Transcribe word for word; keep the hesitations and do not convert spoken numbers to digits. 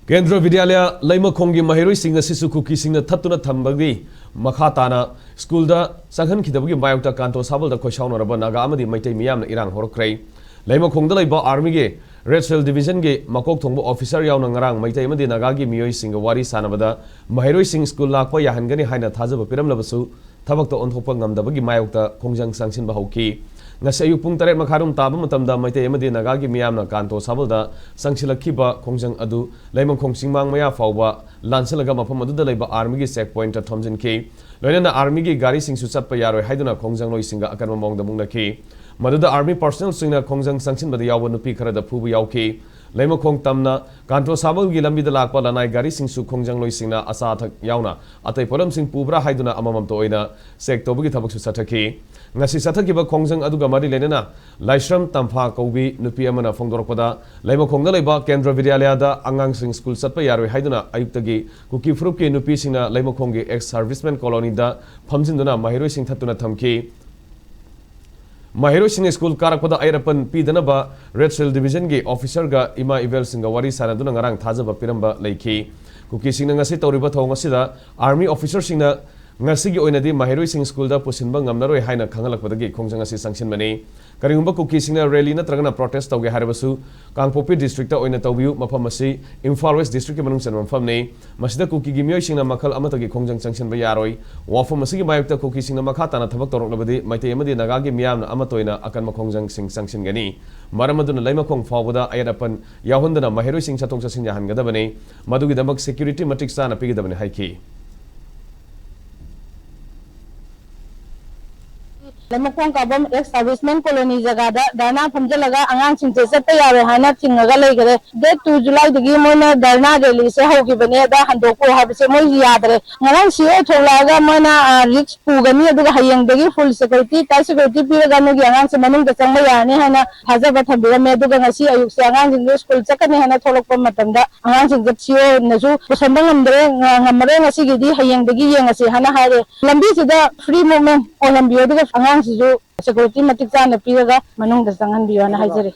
ꯀꯦꯟꯗ꯭ꯔ ꯕꯤꯗ꯭ꯌꯥꯂꯌ ꯂꯩꯃꯈꯣꯡꯒꯤ ꯃꯍꯩꯔꯣꯏꯁꯤꯡ ꯑꯁꯤꯁꯨ ꯀꯨꯀꯤꯁꯤꯡꯅ ꯊꯠꯇꯨꯅ ꯊꯝꯕꯒꯤ ꯃꯈꯥ ꯇꯥꯅ ꯁ꯭ꯀꯨꯜꯗ ꯆꯪꯍꯟꯈꯤꯗꯕꯒꯤ ꯃꯥꯌꯣꯛꯇ ꯀꯥꯟꯇꯣ ꯁꯥꯕꯜꯗ ꯈꯣꯏꯁꯥꯎꯅꯔꯕ ꯅꯥꯒꯥ ꯑꯃꯗꯤ ꯃꯩꯇꯩ ꯃꯤꯌꯥꯝꯅ ꯏꯔꯥꯡ ꯍꯧꯔꯛꯈ꯭ꯔꯦ꯫ ꯂꯩꯃꯈꯣꯡꯗ ꯂꯩꯕ ꯑꯥꯔꯃꯤꯒꯤ ꯔꯦꯗ ꯁꯦꯜ ꯗꯤꯕꯤꯖꯟꯒꯤ ꯃꯀꯣꯛ ꯊꯣꯡꯕ ꯑꯣꯐꯤꯁꯥꯔ ꯌꯥꯎꯅ ꯉꯔꯥꯡ ꯃꯩꯇꯩ ꯑꯃꯗꯤ ꯅꯥꯒꯥꯒꯤ ꯃꯤꯑꯣꯏꯁꯤꯡꯒ ꯋꯥꯔꯤ ꯁꯥꯟꯅꯕꯗ ꯃꯍꯩꯔꯣꯏꯁꯤꯡ ꯁ꯭ꯀꯨꯜ ꯂꯥꯛꯄ ꯌꯥꯍꯟꯒꯅꯤ ꯍꯥꯏꯅ ꯊꯥꯖꯕ ꯄꯤꯔꯝꯂꯕꯁꯨ ꯊꯕꯛꯇ ꯑꯣꯟꯊꯣꯛꯄ ꯉꯝꯗꯕꯒꯤ ꯃꯥꯌꯣꯛꯇ ꯈꯣꯡꯖꯪ ꯆꯪꯁꯤꯟꯕ ꯍꯧꯈꯤ꯫ ꯉꯁꯤ ꯑꯌꯨꯛ ꯄꯨꯡ ꯇꯔꯦꯠ ꯃꯈꯥꯏꯔꯣꯝ ꯇꯥꯕ ꯃꯇꯝꯗ ꯃꯩꯇꯩ ꯑꯃꯗꯤ ꯅꯥꯒꯥꯒꯤ ꯃꯤꯌꯥꯝꯅ ꯀꯥꯟꯇꯣ ꯁꯥꯕꯜꯗ ꯆꯪꯁꯤꯜꯂꯛꯈꯤꯕ ꯈꯣꯡꯖꯪ ꯑꯗꯨ ꯂꯩꯃꯈꯣꯡ ꯆꯤꯡꯃꯥꯡ ꯃꯌꯥ ꯐꯥꯎꯕ ꯂꯥꯟꯁꯤꯜꯂꯒ ꯃꯐꯝ ꯑꯗꯨꯗ ꯂꯩꯕ ꯑꯥꯔꯃꯤꯒꯤ ꯆꯦꯛ ꯄꯣꯏꯟꯠꯇ ꯊꯣꯝꯖꯤꯟꯈꯤ꯫ ꯂꯣꯏꯅꯅ ꯑꯥꯔꯃꯤꯒꯤ ꯒꯥꯔꯤꯁꯤꯡꯁꯨ ꯆꯠꯄ ꯌꯥꯔꯣꯏ ꯍꯥꯏꯗꯨꯅ ꯈꯣꯡꯖꯪꯂꯣꯏꯁꯤꯡꯒ ꯑꯀꯟꯕ ꯃꯑꯣꯡꯗ ꯃꯨꯛꯅꯈꯤ꯫ ꯃꯗꯨꯗ ꯑꯥꯔꯃꯤ ꯄꯔꯁꯣꯅꯦꯜꯁꯤꯡꯅ ꯈꯣꯡꯖꯪ ꯆꯪꯁꯤꯟꯕꯗ ꯌꯥꯎꯕ ꯅꯨꯄꯤ ꯈꯔꯗ ꯐꯨꯕ ꯌꯥꯎꯈꯤ꯫ ꯂꯩꯃꯈꯣꯡ ꯇꯝꯅ ꯀꯥꯟꯇꯣ ꯁꯥꯕꯜꯒꯤ ꯂꯝꯕꯤꯗ ꯂꯥꯛꯄ ꯂꯅꯥꯏ ꯒꯥꯔꯤꯁꯤꯡꯁꯨ ꯈꯣꯡꯖꯪꯂꯣꯏꯁꯤꯡꯅ ꯑꯆꯥ ꯑꯊꯛ ꯌꯥꯎꯅ ꯑꯇꯩ ꯄꯣꯠꯂꯝꯁꯤꯡ ꯄꯨꯕ꯭ꯔꯥ ꯍꯥꯏꯗꯨꯅ ꯑꯃꯃꯝꯇ ꯑꯣꯏꯅ ꯆꯦꯛ ꯇꯧꯕꯒꯤ ꯊꯕꯛꯁꯨ ꯆꯠꯊꯈꯤ꯫ ꯉꯁꯤ ꯆꯠꯊꯈꯤꯕ ꯈꯣꯡꯖꯪ ꯑꯗꯨꯒ ꯃꯔꯤ ꯂꯩꯅꯅ ꯂꯥꯏꯁ꯭ꯔꯝ ꯇꯝꯐꯥ ꯀꯧꯕꯤ ꯅꯨꯄꯤ ꯑꯃꯅ ꯐꯣꯡꯗꯣꯔꯛꯄꯗ, ꯂꯩꯃꯈꯣꯡꯗ ꯂꯩꯕ ꯀꯦꯟꯗ꯭ꯔ ꯕꯤꯗ꯭ꯌꯥꯂꯌꯥꯗ ꯑꯉꯥꯡꯁꯤꯡ ꯁ꯭ꯀꯨꯜ ꯆꯠꯄ ꯌꯥꯔꯣꯏ ꯍꯥꯏꯗꯨꯅ ꯑꯌꯨꯛꯇꯒꯤ ꯀꯨꯀꯤ ꯐꯨꯔꯨꯞꯀꯤ ꯅꯨꯄꯤꯁꯤꯡꯅ ꯂꯩꯃꯈꯣꯡꯒꯤ ꯑꯦꯛꯁ ꯁꯥꯔꯚꯤꯁꯃꯦꯟ ꯀꯣꯂꯣꯅꯤꯗ ꯐꯝꯖꯤꯟꯗꯨꯅ ꯃꯍꯩꯔꯣꯏꯁꯤꯡ ꯊꯠꯇꯨꯅ ꯊꯝꯈꯤ꯫ ꯃꯍꯩꯔꯣꯏꯁꯤꯡꯅ ꯁ꯭ꯀꯨꯜ ꯀꯥꯔꯛꯄꯗ ꯑꯌꯦꯠ ꯑꯄꯟ ꯄꯤꯗꯅꯕ ꯔꯦꯗ ꯁꯦꯜ ꯗꯤꯕꯤꯖꯟꯒꯤ ꯑꯣꯐꯤꯁꯥꯔꯒ ꯏꯃꯥ ꯏꯕꯦꯜꯁꯤꯡꯒ ꯋꯥꯔꯤ ꯁꯥꯟꯅꯗꯨꯅ ꯉꯔꯥꯡ ꯊꯥꯖꯕ ꯄꯤꯔꯝꯕ ꯂꯩꯈꯤ꯫ ꯀꯨꯀꯤꯁꯤꯡꯅ ꯉꯁꯤ ꯇꯧꯔꯤꯕ ꯊꯧꯑꯣꯡ ꯑꯁꯤꯗ ꯑꯥꯔꯃꯤ ꯑꯣꯐꯤꯁꯥꯔꯁꯤꯡꯅ ꯉꯁꯤꯒꯤ ꯑꯣꯏꯅꯗꯤ ꯃꯍꯩꯔꯣꯏꯁꯤꯡ ꯁ꯭ꯀꯨꯜꯗ ꯄꯨꯁꯤꯟꯕ ꯉꯝꯂꯔꯣꯏ ꯍꯥꯏꯅ ꯈꯪꯍꯜꯂꯛꯄꯗꯒꯤ ꯈꯣꯡꯖꯪ ꯑꯁꯤ ꯆꯪꯁꯤꯟꯕꯅꯤ꯫ ꯀꯔꯤꯒꯨꯝꯕ ꯀꯨꯀꯤꯁꯤꯡꯅ ꯔꯦꯂꯤ ꯅꯠꯇ꯭ꯔꯒꯅ ꯄ꯭ꯔꯣꯇꯦꯁ ꯇꯧꯒꯦ ꯍꯥꯏꯔꯕꯁꯨ ꯀꯥꯡꯄꯣꯛꯄꯤ ꯗꯤꯁꯇ꯭ꯔꯤꯛꯇ ꯑꯣꯏꯅ ꯇꯧꯕꯤꯌꯨ, ꯃꯐꯝ ꯑꯁꯤ ꯏꯝꯐꯥꯜ ꯋꯦꯁ ꯗꯤꯁꯇ꯭ꯔꯤꯛꯀꯤ ꯃꯅꯨꯡ ꯆꯟꯕ ꯃꯐꯝꯅꯤ꯫ ꯃꯁꯤꯗ ꯀꯨꯀꯤꯒꯤ ꯃꯤꯑꯣꯏꯁꯤꯡꯅ ꯃꯈꯜ ꯑꯃꯠꯇꯒꯤ ꯈꯣꯡꯖꯪ ꯆꯪꯁꯤꯟꯕ ꯌꯥꯔꯣꯏ꯫ ꯋꯥꯐꯝ ꯑꯁꯤꯒꯤ ꯃꯥꯌꯣꯛꯇ ꯀꯨꯀꯤꯁꯤꯡꯅ ꯃꯈꯥ ꯇꯥꯅ ꯊꯕꯛ ꯇꯧꯔꯛꯂꯕꯗꯤ ꯃꯩꯇꯩ ꯑꯃꯗꯤ ꯅꯥꯒꯥꯒꯤ ꯃꯤꯌꯥꯝꯅ ꯑꯃꯠꯇ ꯑꯣꯏꯅ ꯑꯀꯟꯕ ꯈꯣꯡꯖꯪꯁꯤꯡ ꯆꯪꯁꯤꯟꯒꯅꯤ꯫ ꯃꯔꯝ ꯑꯗꯨꯅ ꯂꯩꯃꯈꯣꯡ ꯐꯥꯎꯕꯗ ꯑꯌꯦꯠ ꯑꯄꯟ ꯌꯥꯎꯍꯟꯗꯅ ꯃꯍꯩꯔꯣꯏꯁꯤꯡ ꯆꯠꯊꯣꯛ ꯆꯠꯁꯤꯟ ꯌꯥꯍꯟꯒꯗꯕꯅꯤ꯫ ꯃꯗꯨꯒꯤꯗꯃꯛ ꯁꯦꯀ꯭ꯌꯨꯔꯤꯇꯤ ꯃꯇꯤꯛ ꯆꯥꯅ ꯄꯤꯒꯗꯕꯅꯤ ꯍꯥꯏꯈꯤ꯫ ꯂꯩꯃꯈꯣꯡ ꯀꯥꯕꯝ ꯑꯦꯛꯁ ꯁꯥꯔꯚꯤꯁꯃꯦꯟ ꯀꯣꯂꯣꯅꯤ ꯖꯒꯥꯗ ꯙꯔꯅꯥ ꯐꯝꯖꯤꯜꯂꯒ ꯑꯉꯥꯡꯁꯤꯡꯁꯦ ꯆꯠꯄ ꯌꯥꯔꯣꯏ ꯍꯥꯏꯅ ꯊꯤꯡꯉꯒ ꯂꯩꯈꯔꯦ꯫ ꯗꯦꯠ ꯇꯨ ꯖꯨꯂꯥꯏꯗꯒꯤ ꯃꯣꯏꯅ ꯙꯔꯅꯥ ꯔꯦꯂꯤꯁꯦ ꯍꯧꯈꯤꯕꯅꯦ, ꯑꯗ ꯍꯟꯗꯣꯛꯈꯣ ꯍꯥꯏꯕꯁꯦ ꯃꯣꯏ ꯌꯥꯗ꯭ꯔꯦ꯫ ꯉꯔꯥꯡ ꯁꯤ ꯑꯣ ꯊꯣꯛꯂꯛꯑꯒ ꯃꯣꯏꯅ ꯔꯤꯛꯁ ꯄꯨꯒꯅꯤ, ꯑꯗꯨꯒ ꯍꯌꯦꯡꯗꯒꯤ ꯐꯨꯜ ꯁꯦꯀ꯭ꯌꯨꯔꯤꯇꯤ, ꯇꯥꯏꯠ ꯁꯦꯀ꯭ꯌꯨꯔꯤꯇꯤ ꯄꯤꯔꯒ ꯅꯣꯏꯒꯤ ꯑꯉꯥꯡꯁꯦ ꯃꯅꯨꯡꯗ ꯆꯪꯕ ꯌꯥꯔꯅꯤ ꯍꯥꯏꯅ ꯊꯥꯖꯕ ꯊꯝꯕꯤꯔꯝꯃꯦ꯫ ꯑꯗꯨꯒ ꯉꯁꯤ ꯑꯌꯨꯛꯁꯦ ꯑꯉꯥꯡꯁꯤꯡꯁꯦ ꯁ꯭ꯀꯨꯜ ꯆꯠꯀꯅꯤ ꯍꯥꯏꯅ ꯊꯣꯛꯂꯛꯄ ꯃꯇꯝꯗ ꯑꯉꯥꯡꯁꯤꯡꯁꯦ ꯁꯤ ꯑꯣꯅꯁꯨ ꯄꯨꯁꯟꯕ ꯉꯝꯗ꯭ꯔꯦ, ꯉ-, ꯉꯝꯃꯔꯣꯏ, ꯉꯁꯤꯒꯤꯗꯤ ꯍꯌꯦꯡꯗꯒꯤ ꯌꯦꯡꯉꯁꯤ ꯍꯥꯏꯅ ꯍꯥꯏꯔꯦ꯫ ꯂꯝꯕꯤꯁꯤꯗ ꯐ꯭ꯔꯤ ꯃꯨꯚꯃꯦꯟ ꯑꯣꯏꯍꯟꯕꯤꯌꯨ, ꯑꯗꯨꯒ ꯑꯉꯥꯡꯁꯤꯁꯨ ꯁꯦꯀ꯭ꯌꯨꯔꯤꯇꯤ ꯃꯇꯤꯛ ꯆꯥꯅ ꯄꯤꯔꯒ ꯃꯅꯨꯡꯗ ꯆꯪꯍꯟꯕꯤꯌꯣꯅ ꯍꯥꯏꯖꯔꯤ꯫